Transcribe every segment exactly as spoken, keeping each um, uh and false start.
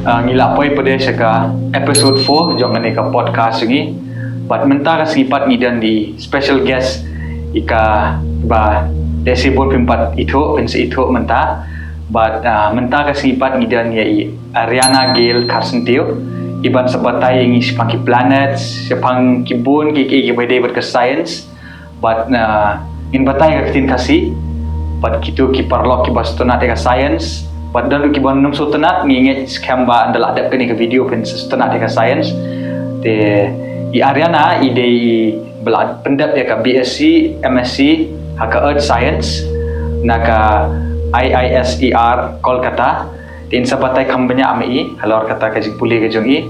Ah, ngi la poi pat de sha ka episode four jong kane ka podcast ngi. Bad mynta ka sngi pat ngi don i special guest, i kaba te sibun phin pat ithuh, phin sa ithuh mynta. Bad, ah, mynta ka sngi pat ngi don ïa i Ariana Gail Kharsyntiew, iban sa batai ïa ngi shaphang ki planets, shaphang ki bun ki, ki, ki ba dei bad ka science. Bad, ah, ngin batai ka ktien Khasi bad kito ki paralok kiba sngewtynnat ïa ka science. Bad don kiba nym sngewtynnat, ngi ngeit skhem ba ynda la dep kane ka video phin sngewtynnat ïa ka science. Te i Ariana i dei iba la pyndep ïa ka B S c, M S c ha ka Earth Science na ka I I S E R Kolkata. Te in sa batai kham bniah ma i halor kata ka jingpule ka jong i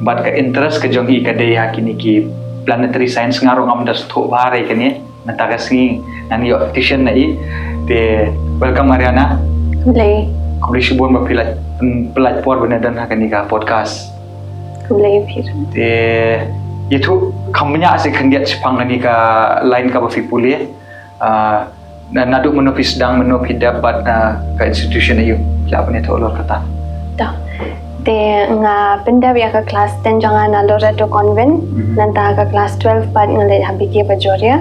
bad ka interest ka jong i ka dei ha kine ki planetary science. Nga ruh ngam da sngewthuh bha re kane, mynta ka sngi ngan ïoh tuition na i. Te welcome Ariana. Khublei. Khublei shibun ba phi la, mm, pynlait por ban ïadon ha kane ka podcast. Khublei phi. Te ïathuh kham bniah seh khyndiat shaphang kane ka line kaba phi pule. Ah, na, naduh mynno phi sdang, mynno phi dep bad, ah, ka institution aïu? Phi lah ban ïathuh halor kata. To. Te nga pyndep ïa ka class ten jong nga na Loreto Convent, nangta ka class twelve pat nga leit ha B K Bajoria,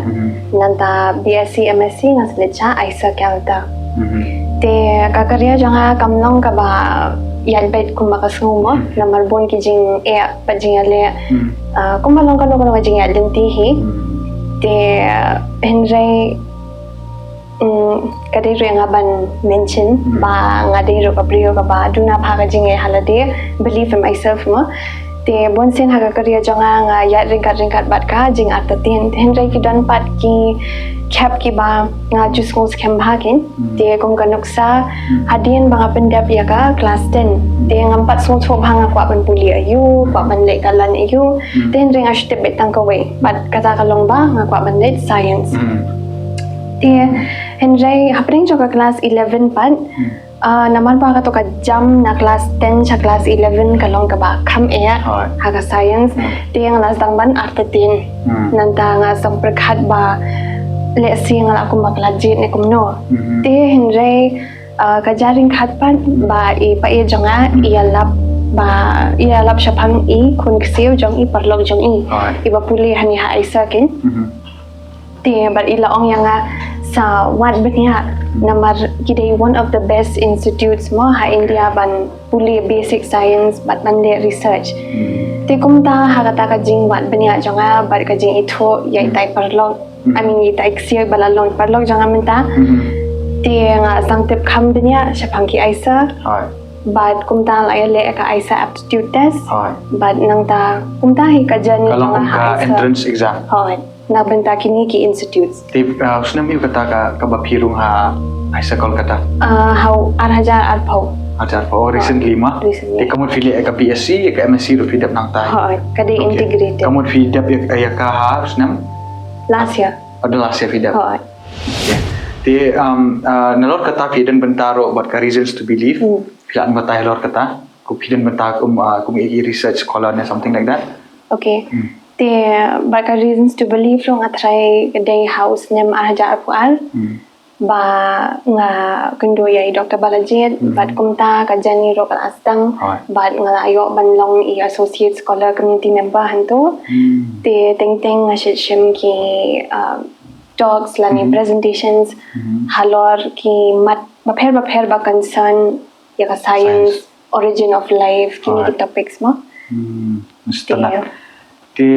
nangta B S c M S c nga sa leit sha Aisa Caltech. Te ka career jong nga kam long kaba ïaid beit kumba ka sngew mo, namar bun ki jingeh bad jingïaleh. Ah, kumba long kano kano ka jingïaid lynti hi. Te hynrei, mm, ka dei ruh ïa nga ban mention ba nga dei ruh ka briew kaba duna bha ka jingeh ha lade, believe in myself mo. Te bun sien ha ka career jong nga nga ïaid ryngkat ryngkat bad ka jingartatien. Te hynrei ki don pat ki khep kiba nga ju sngewskhem bha kein. Te kum ka nuksa, hadien ba nga pyndep ïa ka class ten, te ngam pat sngewthuh ba nga kwah ban pule aïu, kwah ban leh ka line aïu. Te hynrei nga shu tip beit tang kawei, bad kata ka long ba nga kwah ban leh science. Te hynrei hapdeng jong ka class eleven pat, ah, namar ba kato ka jump na class ten sha class eleven ka long kaba kham eh ha ka science. Te nga la sdang ban artatien. Nangta nga sdang pyrkhat ba lehse nga lah kum ba ka la jied ne kumno. Te hynrei, ah, ka jia ryngkat pat ba i pa i jong nga i ïalap, ba i ïalap shaphang i khun ksiew jong i, paralok jong i, iba pule hangne ha Aisa kein. Te bad i la ong ïa nga sa wad bniah, namar ki dei one of the best institutes mo ha India ban pule basic science bad ban leh research. Te kumta ha kata ka jingwad bniah jong nga bad ka jingithuh ïa itai paralok, I mean, itai ksiew ba la long paralok jong nga mynta. Te nga sdang tip kham bniah shaphang ki Aisa. Bad kumta la ïaleh ka Aisa aptitude test. Bad nangta kumta hi ka journey jong nga ha Aisa. Entrance exam. Na bynta kine ki institutes. Te, ah, u snem aïu kata ka, kaba phi rung ha Aisa Kolkata? Ah, ha u ar hajar arphew. Ar hajar arphew, oh, recently ma? Recently. Te ka mut phi leh ka B S c, ka M S c ruh phi dep nangta? Hooid, ka dei integrated. Ka mut phi dep ïa, ïa ka ha u snem? Last year. Oh, the last year phi dep? Hooid. Okay. Te, um, ah, nalor kata phi don bynta ruh bad ka Reasons to Believe. Phi lah ban batai halor kata? Ko phi don bynta kum, ah, kum i research scholar ne something like that? Okay. Te bad ka Reasons to Believe ruh nga tharai ka dei ha u snem ar hajar arphew ar. Ba nga kynduh ïa i Doctor Balajied, bad kumta ka journey ruh ka la sdang, bad nga la ïoh ban long i associate scholar community member hangto. Te teng teng nga shim ki, ah, talks lane presentations halor ki mat bapher bapher ba concern ïa ka science, origin of life, kine ki topics mo. Te,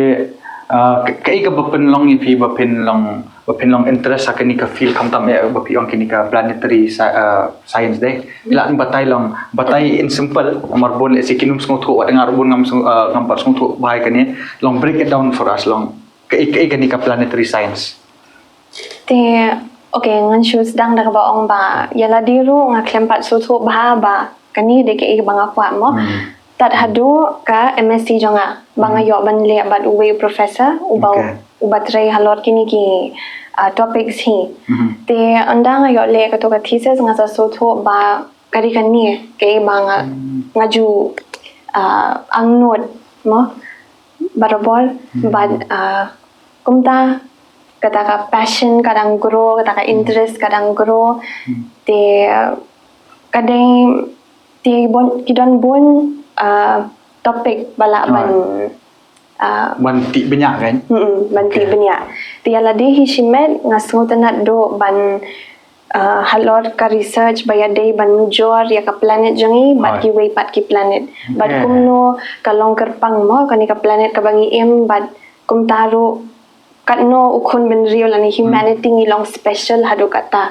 ah, ka, kaei kaba pynlong ïa phi ba phin long, ba phin long interest ha kane ka field khamtam eh ba phi ong kane ka planetary sci-, ah, science de. Phi lah ban batai long, batai in simple, namar bun lehse kin ym sngewthuh, wat nga ruh bun ngam sngew, ah, ngam pat sngewthuh bha ïa kane. Long break it down for us long. Kaei, kaei kane ka planetary science? Te, okay, ngan shu sdang da kaba ong ba ïa lade ruh nga khlem pat sngewthuh bha ba kane dei kaei ba nga kwah mo. Tad haduh ka M S c jong nga ba nga ïoh ban leh bad uwei u professor uba, uba trei halor kine ki, ah, topics hi. Te ynda nga ïoh leh kato ka thesis nga sa sngewthuh ba ka dei kane kaei ba nga, nga ju, ah, angnud mo barabor, bad, ah, kumta kata ka passion ka dang grow, kata ka interest ka dang grow. Te, ah, ka dei, te bun, ki don bun, uh, topic ba lah ban uh, ban tip bniah kan? Hmm, ban tip bniah. Te ïa lade hi shimet nga sngewtynnat duh ban uh, halor ka research ba ïadei ban nujor ïa ka planet jong ngi bad kiwei pat ki planet. Bad kumno ka long kyrpang mo kane ka planet kaba ngi im bad kumta ruh katno u khun bynriew lane humanity ngi long special haduh katta.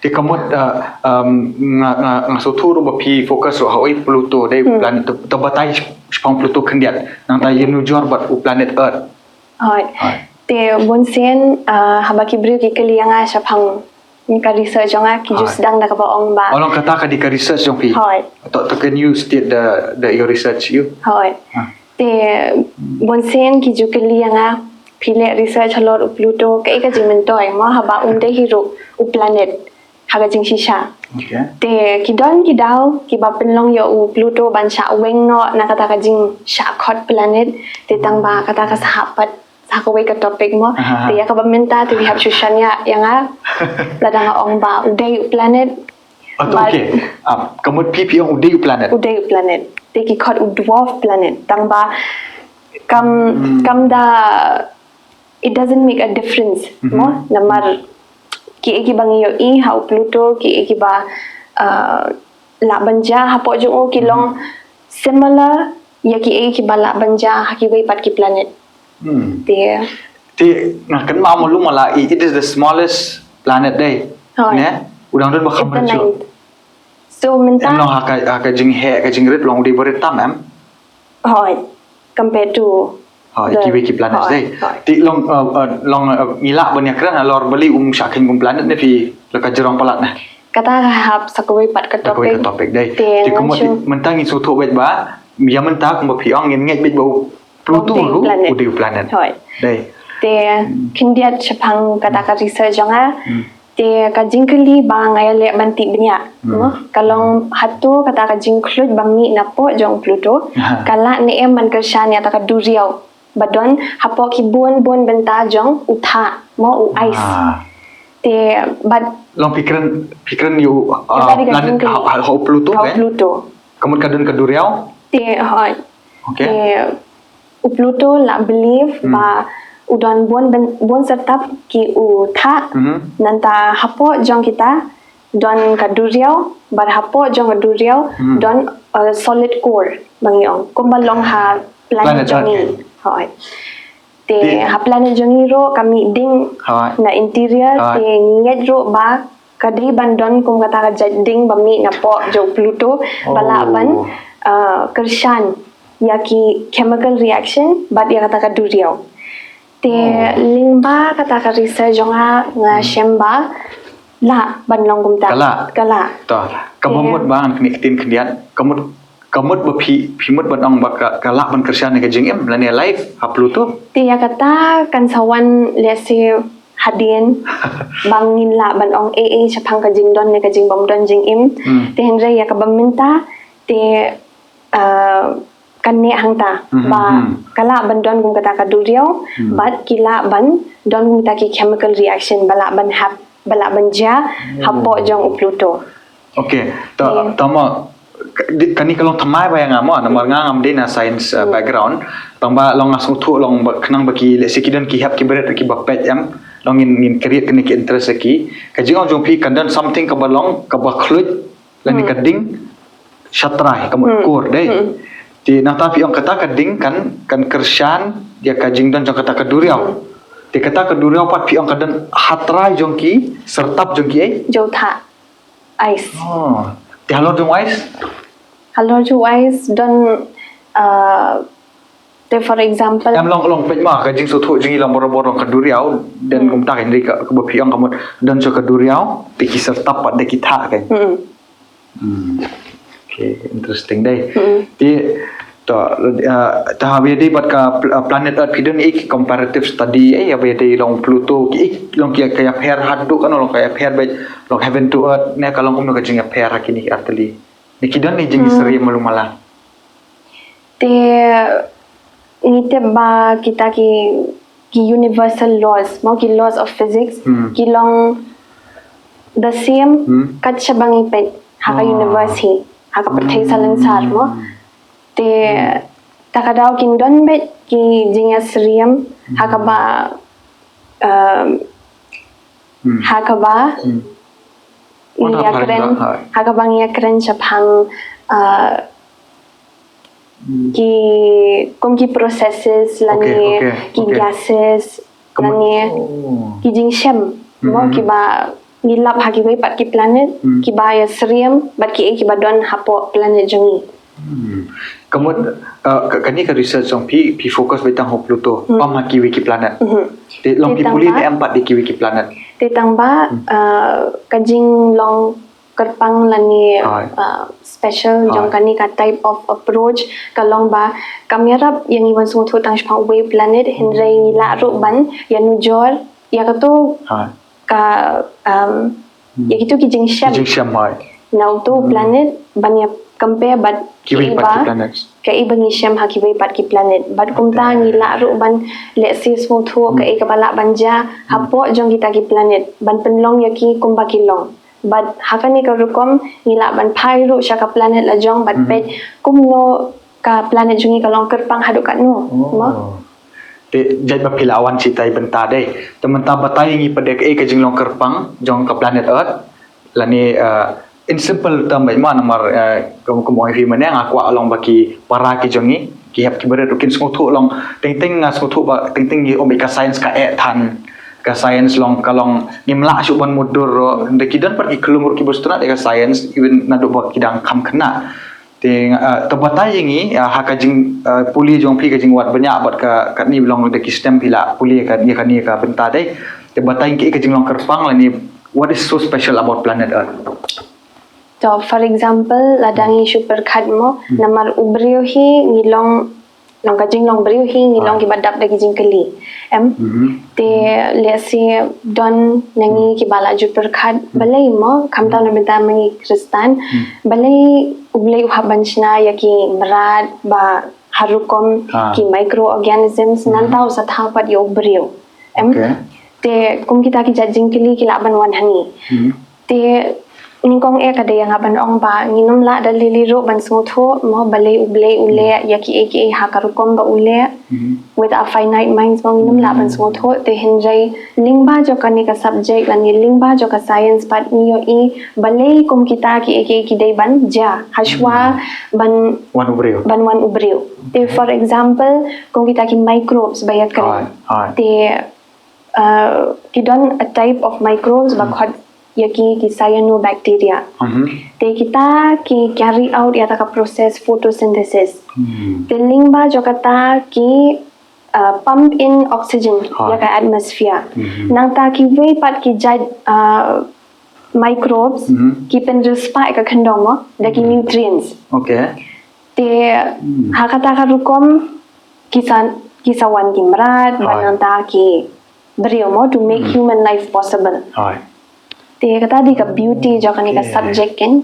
Te ka mut nga nga nga sngewthuh ruh ba phi focus ruh ha u Pluto dei u planet, to batai shaphang Pluto khyndiat. Nangta ïanujor bad u planet Earth. Hooid. Te bunsien haba ki briew ki kylli ïa nga shaphang ka research jong nga ki ju sdang da kaba ong ba. Oh, long kata ka dei ka research jong phi. Hooid. To to can you state the the your research you? Hooid. Te bunsien ki ju kylli ïa nga phi leh research halor u Pluto kaei ka jingmyntoi mo haba um dei hi ruh u planet ha ka jingshisha. Te ki don ki daw kiba pynlong ïa u Pluto ban shah weng noh na kata ka jingshah khot planet te tang ba kata ka sahap pat sa kawei ka topic mo. Te ïa kaba mynta te phi hap shu shaniah ïa nga lada nga ong ba u dei u planet. Oh, to, okay. Ka mut phi phi ong u dei u planet. U dei u planet. Te ki khot u dwarf planet tang ba kam kam da it doesn't make a difference mo namar kiei kiba ngi ïohi ha u Pluto kiei kiba uh, lah ban jia hapoh jong u ki long similar ïa kiei kiba lah ban jia ha kiwei pat ki planet. Te te nga kynmaw malu mala it is the smallest planet dei. Ne u dang don ba kham rit shuh. So mynta em long ha ka ha ka jingheh ka jingrit long u dei ba rit tam em. Hooid. Compared to hooid kiwei ki planet dei. Te long long ngi lah ban ïakren halor balei um shah kheiñ kum planet ne phi la ka jrong palat ne. Kata ka hap sa kawei pat ka topic. Ka topic dei. Te ka mut mynta ngi sngewthuh beit ba ïa mynta kumba phi ong ngin ngeit beit ba u Pluto ruh u dei u planet. Hooid. Dei. Te khyndiat shaphang kata ka research jong nga. Te ka jingkylli ba nga ïa leh ban tip bniah mo ka long hato kata ka jingkhluit ba mih napoh jong u Pluto ka lah ne em ban kyrshan ïa kata ka duriaw ba don hapoh ki bun bun bynta jong u thah mo u ice. Te bad long phi kren phi kren ïa u planet ha u Pluto. Ka mut ka don ka duriaw. Te hooid. Te u Pluto la believe ba u don bun bun syrtap ki u thah nangta hapoh jong kita don ka duriaw bad hapoh jong ka duriaw don solid core ba ngi ong kumba long ha planet jong ngi. Hooid. Te ha planet jong ngi ruh ka mih ding na interior te ngi ngeit ruh ba ka dei ban don kum kata ka jait ding ba mih napoh jong u Pluto ba lah ban kyrshan ïa ki chemical reaction bad ïa kata ka duriaw. Te lyngba kata ka research jong nga nga shem ba lah ban long kumta. Ka lah. Ka lah. To ka mut ba ngan kane ktien khyndiat ka mut ka mut ba phi phi mut ban ong ba ka lah ban kyrshan ïa ka jingim lane life ha Pluto. Te ïa kata kan sa wan lehse hadien ba ngin lah ban ong ei ei shaphang ka jingdon ne ka jingbymdon jingim. Te hynrei ïa kaba mynta te kan neh hangta ba ka lah ban don kum kata ka duriaw bad ki lah ban don kum kata ki chemical reaction ba lah ban hap ba lah ban jia hapoh jong u Pluto. Okay, ta ta ma kani ka long thymmai ba ïa nga mo namar nga ngam dei na science background. Tang ba long nga sngewthuh long ba khnang ba ki lehse ki don ki hap ki bret ki ba peit em long ngin ngin create kane ki interest ki. Ka jingong jong phi kan don something kaba long kaba khluit lane ka ding shatrai ka mut core dei. Te nangta phi ong kata ka ding kan kan kyrshan ïa ka jingdon jong kata ka duriaw. Te kata ka duriaw pat phi ong ka don hatrai jong ki syrtap jong ki ei. Jong thah ice. Te halor jong ice. Halor jong ice don uh, te for example. Em long long peit ma ka jingsngewthuh jong ngi long barabor long ka duriaw. Dan kumta kan dei ka ba phi ong ka mut don jong ka duriaw te ki syrtap pat da ki thah kan. Hmm. Okay, interesting dei. Te to ta ha ba ïadei bad ka planet Earth phi don ei ki comparative study ei ha ba ïadei long Pluto ki ei long ki ka ïapher haduh kan long ka ïapher beit long heaven to earth ne ka long kumno ka jingïapher ha kine ki artylli. Ne ki don ei jingïasyriem malu mala. Te ngi tip ba kita ki ki universal laws mo ki laws of physics ki long the same kat shaba ngi peit ha ka universe hi ha ka pyrthei salonsar mo. Te ta ka daw kin don beit ki jingïasyriem ha kaba, um, Hmm. ha kaba Hmm. ngi Wan ha ïakren, phareng ha. Ha kaba ngi ïakren shaphang, uh, Hmm. ki, kum ki processes lane Okay, okay, ki okay. gases Kamu- lane Oh. ki jingshem mo, Mhm. kiba ngi lap ha kiwei pat ki planet, Hmm. kiba ïasyriem bad kiei kiba don hapoh planet jong ngi. Hmm. Ka mut, uh, ka, kane ka research jong phi, phi focus beit tang ha Pluto, Hmm. ym ha kiwei ki planet. Mhm. Te long Te phi tang pule ba- ne em pat da kiwei ki planet. Te tang ba, Hmm. uh, ka jinglong kyrpang lane, Hai. uh, special jong Hai. kane ka type of approach ka long ba kam ïarap ïa ngi ban sngewthuh tang shaphang uwei u planet, hynrei ngi lah ruh ban ïanujor ïa kato Hai. ka, um, Hmm. ïa kito ki jingshem Ki jingshem hai. na uto u Hmm. planet ban ïa compare bad Kiwei kiei pat ba, ki planets. kiei ba ngi shem ha kiwei pat ki planet. Bad kumta Okay. ngi lah ruh ban lehse sngewthuh Hmm. kaei kaba lah ban jia hapoh jong kita ki planet ban pynlong ïa ki kumba ki long. Bad ha kane ka rukom ngi lah ban phai ruh sha ka planet la jong bad Mhm. peit kumno ka planet jong ngi ka long kyrpang haduh katno. Mo? Oh. Te jait ba phi la wan shatai bynta dei. Te mynta batai ngi pat da kaei ka jinglong kyrpang jong ka planet Earth. Lane, uh, in simple term beit ma namar, uh, kum kum ong phi mynne nga kwah long ba ki para ki jong ngi ki hep ki barit ruh kin sngewthuh long teng teng nga sngewthuh ba teng teng ngi ong beit ka science ka eh than ka science long ka long ngim lah shuh ban mutdur ruh. Hynrei ki don pat ki khlem ruh kiba sngewtynnat ïa ka science even naduh ba ki dang kham khynnah. Te, uh, to batai ïa ngi, uh, ha ka jing, uh, pule jong phi ka jingwad bniah bad ka, katne long da ki stem phi la pule ka, ïa kane ka bynta dei. Te batai ïa ngi ka jinglong kyrpang lane what is so special about planet Earth? To, for example, lada ngi shu pyrkhat mo, Hmm. namar u briew hi ngi long, long ka jinglong briew hi ngi long Ah. kiba dap da ki jingkylli. Em? Mhm. Te lehse don na ngi kiba la ju pyrkhat balei mo, khamtam na bynta ma ngi Khristan, Hmm. balei U Blei u hap ban shna ïa ki mrad ba ha rukom Ah. ki microorganisms, Hmm. nangta u sa thaw pat ïa u briew. Em? Okay. Te kum kita ki jait jingkylli ki lah ban wan ha ngi. Mhm. Te nyngkong eh ka dei ïa nga ban ong ba ngin ym lah da lili ruh ban sngewthuh mo balei U Blei u leh ïa kiei kiei ha ka rukom ba u leh. Mhm. With our finite minds mo ngin ym lah ban sngewthuh, te hynrei lyngba jong kane ka subject lane lyngba jong ka science pat ngi ïohi balei kum kita kiei kiei ki dei ban jia hashwa ban Wan u briew. ban wan u briew. Te for example kum kita ki microbes ba ïakren. Hai, hai. Te, uh, ki don a type of microbes ba khot ïa ki ki cyanobacteria. Mhm. Te kita ki carry out ïa ta ka process photosynthesis. Hmm. Te lyngba jong kata ki, uh, pump in oxygen Ha. ïa ka atmosphere. Mhm. Nangta kiwei pat ki jait, uh, microbes Mhm. ki pynriewspah ïa ka khyndew mo da ki nutrients. Okay. Te Hmm. ha kata ka rukom ki sa, ki sa wan ki mrad ba Hai. nangta ki briew mo to make human life possible. Hai. Te kata dei ka beauty jong kane ka Okay. subject kan.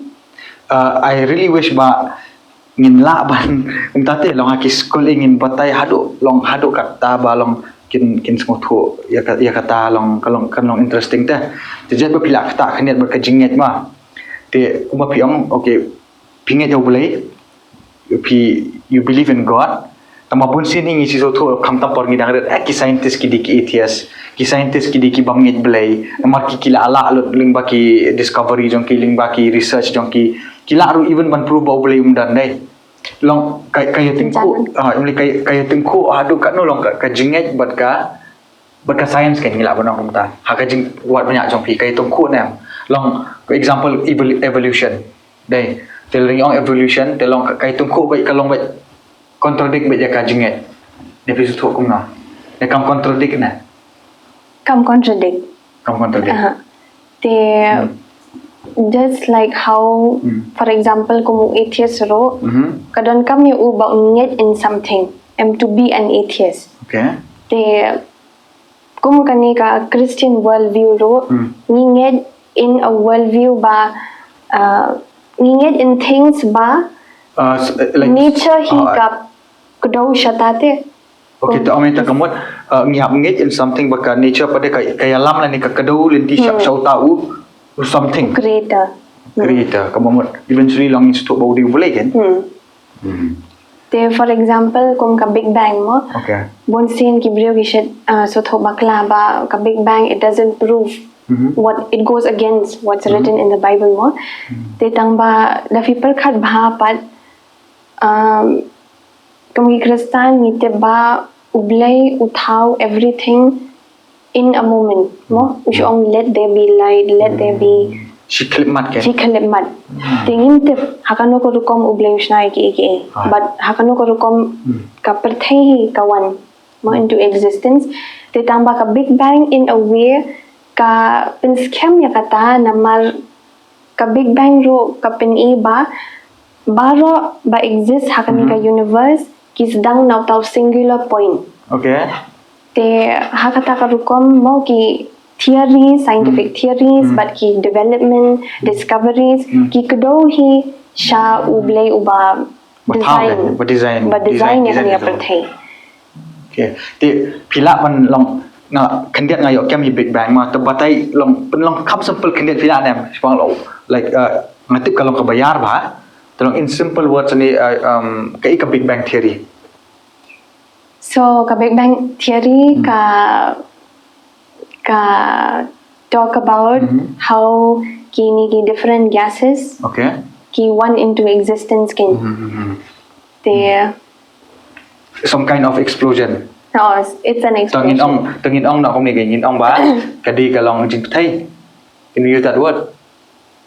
Uh, I really wish ba ngin lah ban kumta te long ha ki skul ngin batai haduh long haduh kata ba long kin kin sngewthuh ïa ka ïa kata long ka long kan long interesting te. Te jait ba phi la kata khyndiat bad ka jingngeit ma. Te kumba phi ong okay phi ngeit ïa U Blei phi you believe in God. Tangba bun sien ngi sngewthuh khamtam por ngi dang rit eh ki scientist ki dei ki atheist. Ki scientist ki dei ki bym ngeit Blei. Namar ki ki la lah lut lyngba ki discovery jong ki lyngba ki research jong ki. Ki lah ruh even ban prove ba U Blei um don dei. Long ka ka ïa tyngkhuh, ah, ym lei ka ka ïa tyngkhuh haduh katno long ka ka jingngeit bad ka bad ka science kan ngi lah ban ong kumta. Ha ka jingwad bniah jong phi ka ïa tyngkhuh ne. Long for example evol- evolution. Dei, te long ong evolution te long ka ka ïa tyngkhuh bad ka long bad contradict bad ïa ka jingngeit. Ne phi sngewthuh kumno? Ne kam contradict ne? Kam contradict. Kam contradict. Aha. Te Hmm. just like how, Hmm. for example, kum u atheist ruh, Mhm. ka donkam ïa u ba un ngeit in something, em, to be an atheist. Okay. Te kum kane ka Christian worldview ruh, Hmm. ngi ngeit in a worldview ba, uh, ngi ngeit in things ba Uh, s- uh, like, nature hi ah, ka kdew shata te. Okay, te ong ïa ta ka mut, uh, ngi hap ngeit in something ba ka nature pat ka ka ïalam lane ka kdew lynti sha Hmm. sha uta u u something. Creator. Creator, ka mut eventually long ngi sngewthuh ba u dei u Blei kan. Hmm. Te for example kum ka Big Bang mo. Okay. Bun sien ki briew ki shait uh, sngewthuh bakla ba ka Big Bang, it doesn't prove what, it goes against what's written in the Bible mo. Te tang ba da phi pyrkhat bha pat, um, kum ki Khristan ngi tip ba u Blei u thaw everything in a moment mo. U shu ong let there be light, let there be. Shi khyllipmat kan. Shi khyllipmat. Te ngim tip ha kano ka rukom u Blei u shna ïa ki, ki. But ha kano ka rukom ka pyrthei hi ka wan mo into existence. Te tang ba ka Big Bang in a way ka pynskhem ïa kata namar ka Big Bang ruh ka pyni ba baroh ba exist ha kane ka universe ki sdang na uta u singular point. Okay. Te ha kata ka rukom mo ki theories, scientific theories, bad ki development, discoveries, ki kdew hi sha u Blei uba design, ba design, ba design ïa kane ka pyrthei. Okay. Te phi lah ban long nga khyndiat nga ïoh kem ïa Big Bang ma te batai long pynlong kham simple khyndiat phi lah ne em. Shibang long like uh, nga tip ka long kaba ïar bha. Te long in simple words ni uh, um, kaei ka Big Bang theory. So ka Big Bang theory ka ka talk about how kini ki different gases, okay, ki wan into existence kin. Te some kind of explosion. No, it's an explosion. Tang in ong, tang in ong na ong ni ngin ong ba ka dei ka long jingpyrthei. Can you use that word?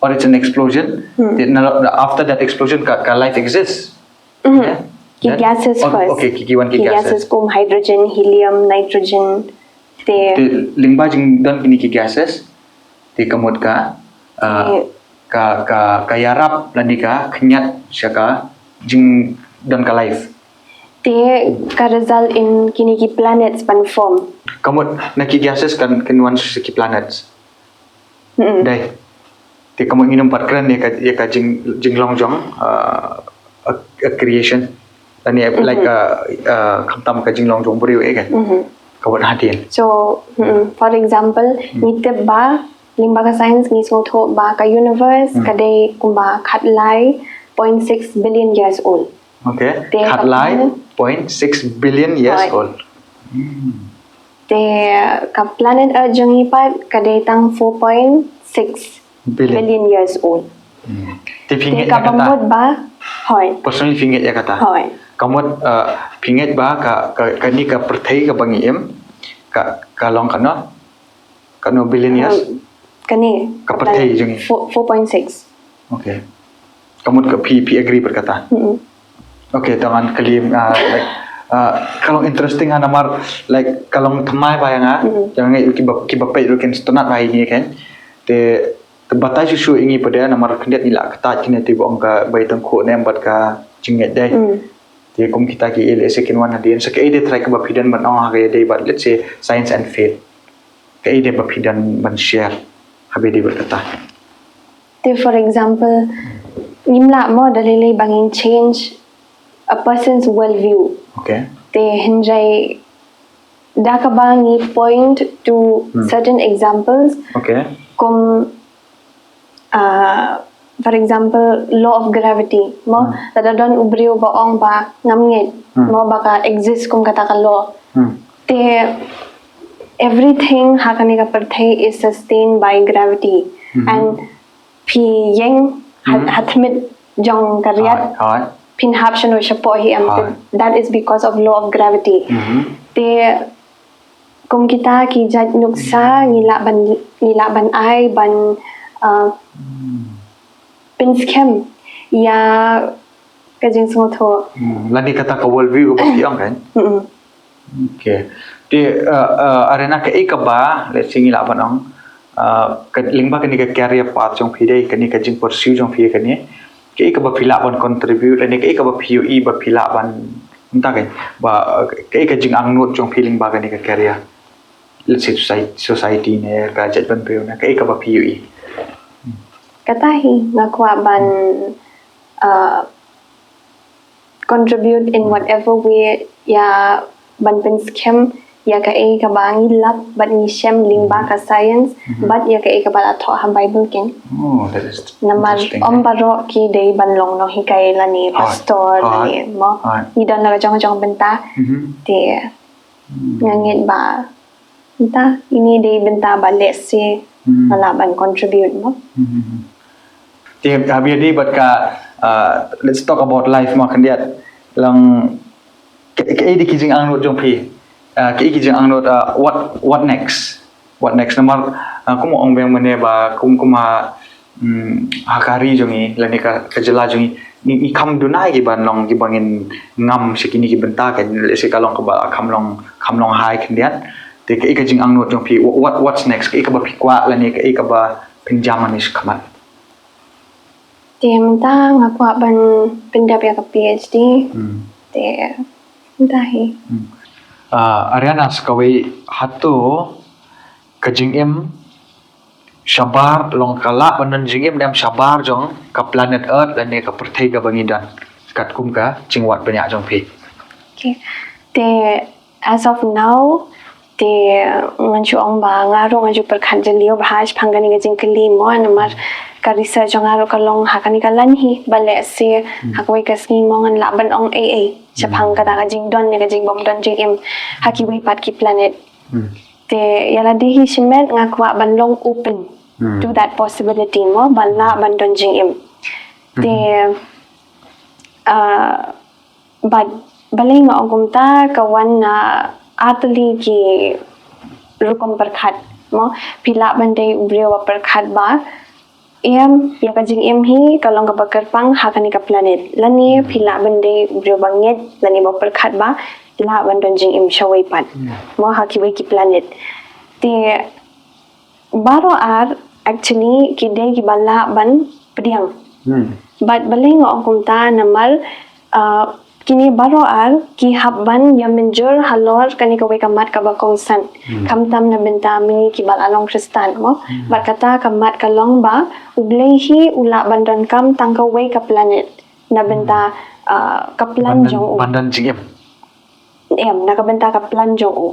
Or it's an explosion. Then after that explosion ka, ka life exists. Yeah? Ki gases first. Okay, ki, ki wan ki gases. Ki gases kum hydrogen, helium, nitrogen. Te lyngba jingdon kini ki gases te ka mut ka uh, ka ka ka ïarap lane ka khyndiat sha ka jingdon ka life. Te ka result in kini ki planets ban form. Ka mut na ki gases kan kan wan sha ki planets. Dei. Te ka mut ngin ym pat kren ïa ka ïa ka jing jinglong jong uh, a, a creation. Lane like uh, uh, khamtam ka jinglong jong briew eh kan. Ka mut hadien. So for example ngi tip ba lyngba ka science ngi sngewthuh ba ka universe ka dei kumba khatlai point six billion years old. Okay. Te khatlai point six billion years old. Te ka planet Earth jong ngi pat ka dei tang four point six billion years old. Te phi ngeit ïa kata? Hoi. Personally phi ngeit ïa kata? Hoi. Ka mut uh, phi ngeit ba ka ka kani ka pyrthei kaba ngi im ka ka long kano? Kano billion years? Um, kane ka pyrthei jong ngi. Four, four point six. Okay. Ka mut ka phi phi agree bad kata. Okay, tang ngan kylli uh, like uh, ka long interesting ha namar like ka long thymmai ba ïa nga. Jong ngi kiba kiba peit ruh kin sngewtynnat ba ïa ngi kan. Te te batai shuh shuh ïa ngi pat de namar khyndiat ngi la kata kine te ba ong ka bai tang khuh ne em bad ka jingngeit dei. Te kum kita ki ïa lehse kin wan hadien sa kaei de trai kaba phi don ban ong ha ka ïa dei bad let's say science and faith. Kaei de ba phi don ban share ha ba ïadei bad kata? Te for example ngim lah mo da lei lei ba ngin change a person's worldview. Okay. Te hynrei da kaba ngi point to certain examples. Okay. Kum uh, for example law of gravity mo. Lada don u briew ba ong ba ngam ngeit mo ba ka exist kum kata ka law. Te everything ha kane ka pyrthei is sustained by gravity. And phi ïeng ha ha thmit jong ka riat phin hap shano shapoh hi em. That is because of law of gravity. Te kum kita ki jait nuksa ngi lah ban ngi lah ban ai ban uh, pynskhem ïa ka jingsngewthuh. Hmm, lane kata ka world view kaba phi ong kan. Okay. Te uh, uh, Arena, kaei kaba let's say ngi lah ban ong uh, ka lyngba kane ka career path jong phi dei kane ka jingpursue jong phi kane, kaei kaba phi lah ban contribute lane kaei kaba phi ïohi ba phi lah ban mynta kan ba uh, kaei ka jingangnud jong phi lyngba kane ka career? Let's say society, society ne ka jaitbynriew ne kaei kaba phi ïohi? Kata hi nga kwah ban uh, contribute in whatever way ïa ban pynskhem ïa kaei kaba ngi lap bad ngi shem lyngba ka science bad ïa kaei kaba la thoh ha Bible kein. Oh, that is Namar interesting. Ym baroh ki dei ban long nonghikai lane Hooid. pastor Hooid. lane mo. Hooid. Ngi don la ka jong ka jong bynta. Mhm. Te nga ngeit ba bynta ine dei bynta ba lehse Mhm. nga lah ban contribute mo. Mhm. Te ha bia dei bad ka, uh, let's talk about life mo khyndiat. Lang kaei kaei dei ki jingangnud jong phi. Uh, kaei ki jingangnud, uh, what what next? What next? Namar, uh, kum ong biang mynne ba kum kum ha, mm, ha ka ri jong ngi lane ka, ka jylla jong ngi, ngi, ngi kham duna ki ban long ki ban ngin ngam sha kine ki bynta ka, lehse ka long kaba kham long kham long hai khyndiat. Te kaei ka jingangnud jong phi, what what's next? Kaei kaba phi kwah lane kaei kaba phin jam ïa ni shakhmat? Te mynta nga kwah ban pyndep ïa ka PhD. Hmm. Te mynta hi. Hmm. Uh, Ariana, sa kawei, hato ka jingim shabar long ka lah ban don jingim ne em shabar jong ka planet Earth lane ka pyrthei kaba ngi don katkum ka jingwad bniah jong phi? Okay. Te as of now te ngan shu ong ba nga ruh ngan shu pyrkhat jylliew bha shaphang kane ka jingkylli mo, namar ka research jong nga ruh ka long ha kane ka line hi, ba lehse ha kawei ka sngi mo ngan lah ban ong ei ei shaphang kata ka jingdon ne ka jingbym don jingim ha kiwei pat ki planet. Hmm. Te ïa lade hi shimet nga kwah ban long open Hmm. to that possibility mo, ba lah ban don jingim. Te uh, bad balei nga ong kumta, ka wan na artylli ki rukom pyrkhat mo. Phi lah ban dei u briew ba pyrkhat ba em ïa ka jingim hi ka long kaba kyrpang ha kane ka planet, lane phi lah ban dei u briew ba ngeit lane ba pyrkhat ba lah ban don jingim shawei pat mo ha kiwei ki planet. Te baroh ar actually ki dei kiba lah ban pdiang. Hmm. Bad balei nga ong kumta, namar uh, kine baroh ar ki hap ban ïa mynjur halor kane kawei ka mat kaba kongsan. Khamtam na bynta ma ngi kiba la long Khristan mo. Bad kata ka mat ka long ba U Blei hi u lah ban donkam tang kawei ka planet na bynta uh, ka plan Ban don- jong u. Ban don jingim. Em, na ka bynta ka plan jong u.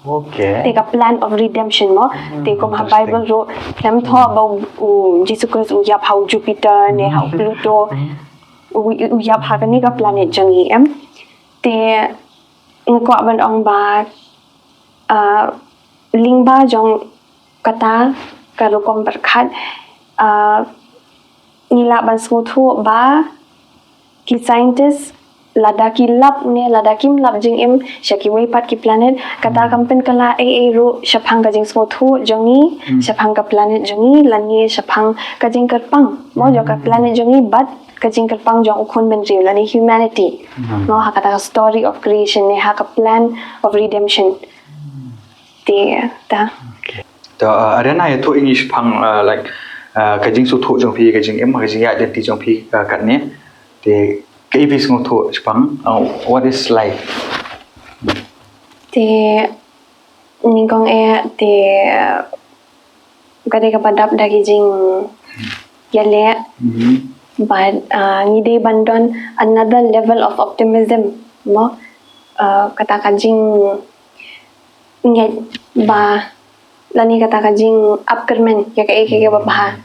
Okay. Te ka plan of redemption mo. Te kum ha Interesting. Bible ruh khlem thoh ba u, u Jisu Khrist u ïap ha u Jupiter ne ha u Pluto. U, u u ïap ha kane ka planet jong ngi, em. Te nga kwah ban ong ba uh, lyngba jong kata ka rukom pyrkhat uh, ngi lah ban sngewthuh ba ki scientist lada ki lap ne lada kim lap jingim sha kiwei pat ki planet, kata kam pynkylla ei ei ruh shaphang ka jingsngewthuh jong ngi shaphang ka planet jong ngi lane shaphang ka jingkyrpang mo jong ka planet jong ngi bad ka jingkyrpang jong u khun bynriew lane humanity. Mo ha kata ka story of creation ne ha ka plan of redemption. Te ta. Okay. To uh, Ariana, ïathuh ïa ngi shaphang uh, like uh, ka jingsngewthuh jong phi, ka jingim, ka jingïaid lynti jong phi uh, katne. Te kaei phi sngewthuh shaphang uh, what is life? Te nyngkong eh te ka dei kaba dap da ki jingïaleh. Mhm. Bad uh, ngi dei ban don another level of optimism mo. Uh, kata ka jingngeit ba lane kata ka jingap kyrmen ïa kaei kaei kaba bha.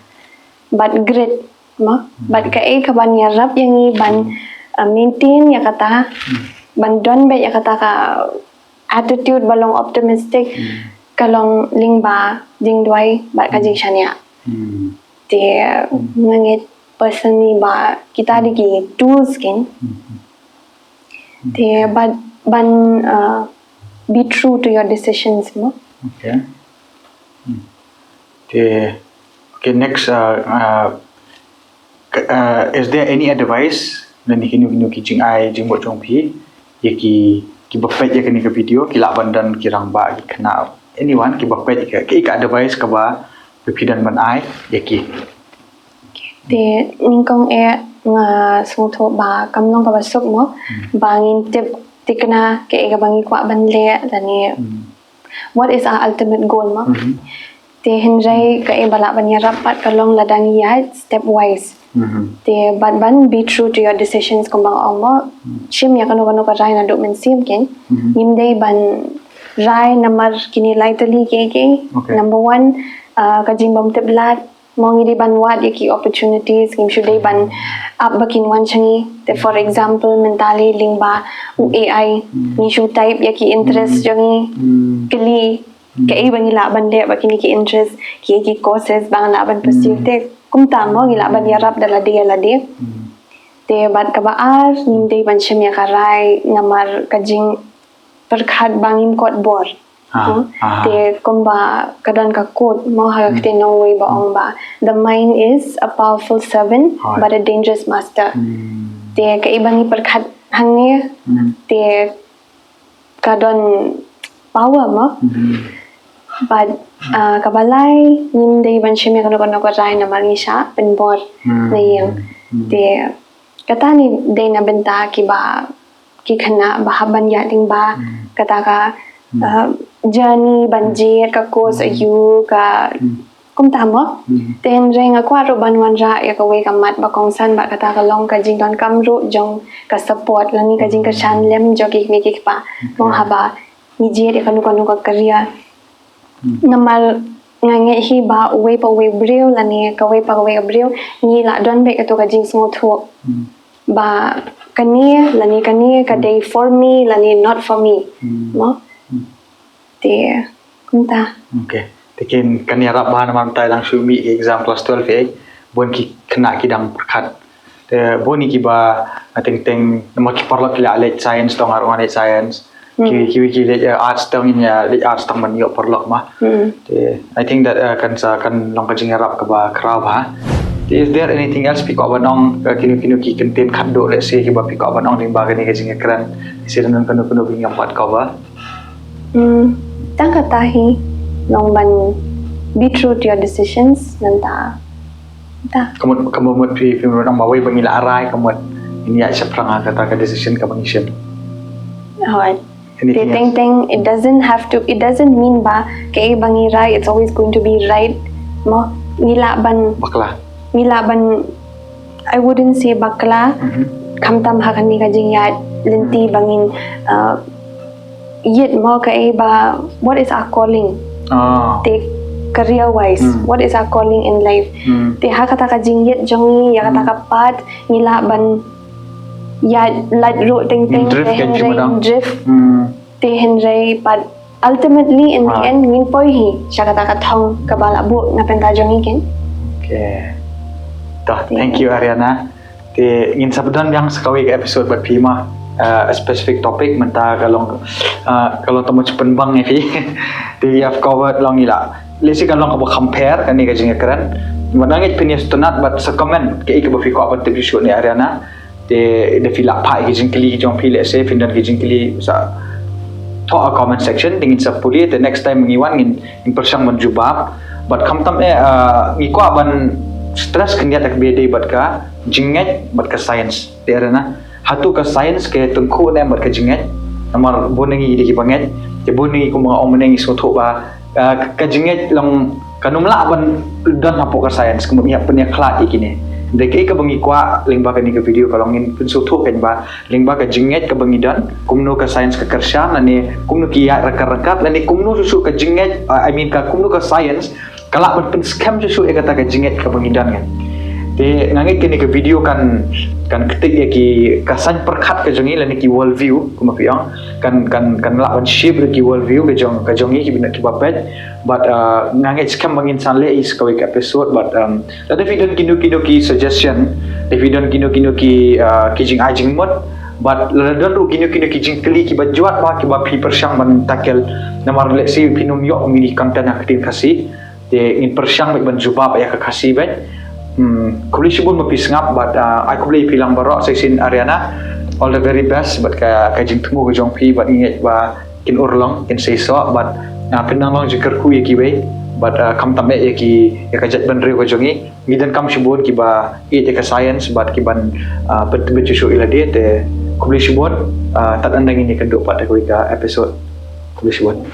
Bad grit mo. Bad kaei kaban ïarap ïa ngi ban uh, maintain ïa kata, ban don beit ïa kata ka attitude ba long optimistic, ka long lyngba jingduwai bad ka jingshaniah. Hmm. Te nga ngeit personally ba kita dei ki tools kein. Te bad ban uh, be true to your decisions mo. Okay. Hmm. Okay. Okay, next uh, uh, k- uh, is there any advice na ni kinu kinu ki jingai jingmut jong phi ïa ki ki ba peit ïa kane ka video ki lah ban don ki rangbah ki khynnah anyone ki ba peit ïa ki ka advice kaba phi don ban ai ïa ki. Te nyngkong eh nga sngewthuh ba kam long kaba suk mo ba ngin tip tikna kaei kaba ngi kwah ban leh lane what is our ultimate goal mo. Te hynrei kaei ba lah ban ïarap pat ka long lada ngi ïaid step wise. Te bad ban be true to your decisions kumba nga ong mo. Shim ïa kano kano ka rai naduh mynsiem kein. Ngim dei ban rai namar kine lai tylli kiei kiei. Okay. Number one, uh, ka jingbymtip lad, mo ngi dei ban wad ïa ki opportunities, ngim shu dei ban ap ba kin wan sha ngi. Te for example, mynta lei lyngba u A I, ngi shu type ïa ki interest jong ngi, Hmm. kylli kaei ba ngi lah ban leh bad kine ki interest, kiei ki courses ba ngi lah ban pursue. Te kumta mo ngi lah ban ïarap da lade ïa lade. Hmm. Te bad kaba ar, ngim dei ban shim ïa ka rai namar ka jingpyrkhat ba ngim kot bor. Ah, Hmm. ah. Te kumba ka don ka quote mo ha ka ktien nongwei ba ong ba, "The mind is a powerful servant, Ah. but a dangerous master." Hmm. Te kaei ba ngi pyrkhat hangne, Hmm. te ka don power mo. Hmm. Bad uh, kaba lai, ngim dei ban shim ïa kano kano ka rai namar ngi shah pynbor Hmm. na ïing. Hmm. Te kata ni dei na bynta kiba, ki khynnah ba hap ban ïaid lyngba, Hmm. kata ka uh, journey ban jied ka course aiu ka, Hmm. kumta mo. Hmm. Te hynrei nga kwah ruh ban wanrah ïa kawei ka mat ba kongsan bad kata ka long ka jingdonkam ruh jong ka support lane ka jingkyrshan lem jong ki kmie ki kpa. Mo haba ngi jied ïa kano kano ka career. Hmm. Namar nga ngeit hi ba uwei pa uwei u briew lane kawei pa kawei ka briew, ngi lah don beit kato ka jingsngewthuh. Hmm. Ba kane lane kane ka dei for me lane not for me. Hmm. Mo? Hmm. Te kumta. Okay. Te kin kan ïarap bha namar mynta dang shu mih ki exam class twelve eh. Bun ki khynnah ki dang pyrkhat. Te bun ki ba nga teng teng namar ki paralok ki la leh science tang, nga ruh nga leh science. Ki ki ki leh uh, arts tang, ïa leh arts tang ban ïoh paralok ma. Hmm. Te I think that uh, kan sa kan long ka jingïarap kaba khraw bha. Te is there anything else phi kwah ban ong, uh, kino kino ki kyntien khatduh, let's say, kiba phi kwah ban ong lyngba kane ka jingïakren? Is there kano kano ba ngim pat cover? Hmm, tang kata hi, long ban be true to your decisions, nangta. Ta. Ka mut, ka mut phi, phi mut ong ba wei ba ngi la rai, ka mut ngin ïaid shaphrang ha kata ka decision kaba ngi shim. Hooid. Te Anything teng else? Teng, it doesn't have to, it doesn't mean ba kaei ba ngi rai, it's always going to be right. Mo, ngi lah ban, Bakla. ngi lah ban, I wouldn't say bakla, Mhm. khamtam ha kane ka jingïaid lynti ba ngin, uh, ïit mo kaei ba, what is our calling? Ah. Te career wise, Hmm. what is our calling in life? Hmm. Te ha kata ka jingïit jong ngi, ïa kata ka path, ngi lah ban ïaid lait ruh teng teng, Ngin drift te kan hynrei cuma dang. Ngin drift, Hmm. te hynrei pat ultimately in the Ah. end ngin poi hi sha kata ka thong kaba la buh na bynta jong ngi ken. Okay. Toh, Te- thank you Ariana. Te ngin sa pyndonkam biang sa kawei ka episode bad phi ma, uh, a specific topic, mynta ka long, uh, ka long tang ban pynbang ïa phi. Te we have covered long ila. Let's say ka long kaba compare kane ka jingïakren. Mynta ngeit phin ïa sngewtynnat bad sa comment kaei kaba phi kwah ban tip shuh shuh na Ariana. Te da phi lah phah ki jingkylli jong phi, let's say phin don ki jingkylli, sa thoh ha comment section, te ngin sa pule, te next time ngi wan ngin, ngin pyrshang ban jubab. Bad khamtam eh, uh, ngi kwah ban stress khyndiat ïa kaba ïadei bad ka jingngeit bad ka science. Te Ariana, hato ka science ka tyngkhuh ne em bad ka jingngeit? Namar bun na ngi dei kiba ngeit, te bun na ngi kumba nga ong mynne ngi sngewthuh ba, uh, ka jingngeit long kan ym lah ban don hapoh ka science, ka mut ngi hap pynïakhlad ïa kine. Te kaei kaba ngi kwah lyngba kane ka video ka long ngin pynsngewthuh kein ba lyngba ka jingngeit kaba ngi don, kumno ka science ka kyrshan, lane kumno ki ïaid ryngkat ryngkat, lane kumno shuh shuh ka jingngeit, uh, I mean ka kumno ka science ka lah ban pynskhem shuh shuh ïa kata ka jingngeit kaba ngi don kan. Te nga ngeit kane ka video kan, kan ktik ïa ki, ka saiñ pyrkhat ka jong ngi lane ki world view, kumba phi ong, kan, kan, kan lah ban shape ïa ki world view ka jong, ka jong ngi kiba, kiba peit. Bad, uh, nga ngeit skhem ba ngin sa leh ïa sa kawei ka episode, bad, um, lada phi don kino kino ki suggestion, lada phi don kino kino ki, uh, ki jingai jingmut, bad lada don ruh kino kino ki jingkylli kiba jwat bha kiba phi pyrshang ban tackle, namar let's say phin ym ïoh ïa kine ki content ha ka ktien Khasi, te ngin pyrshang beit ban jubab ïa ka Khasi beit. Hmm, khublei shibun ba phi sngap bad, uh, ai khublei ïa phi lang baroh, sa shisien Ariana, all the very best bad ka, ka jingthmu ka jong phi, bad ngi ngeit ba kin urlong, kin seisoh, bad, uh, phin nang long jingkyrkhu ïa kiwei, bad, uh, khamtam eh ïa ki, ïa ka jaitbynriew ka jong ngi. Ngi donkam shibun kiba ïeit ïa ka science bad kiban, uh, pyntbit shuh shuh ïa lade, te khublei shibun, uh, tad haduh ngin ïakynduh pat ha kawei ka episode. Khublei shibun.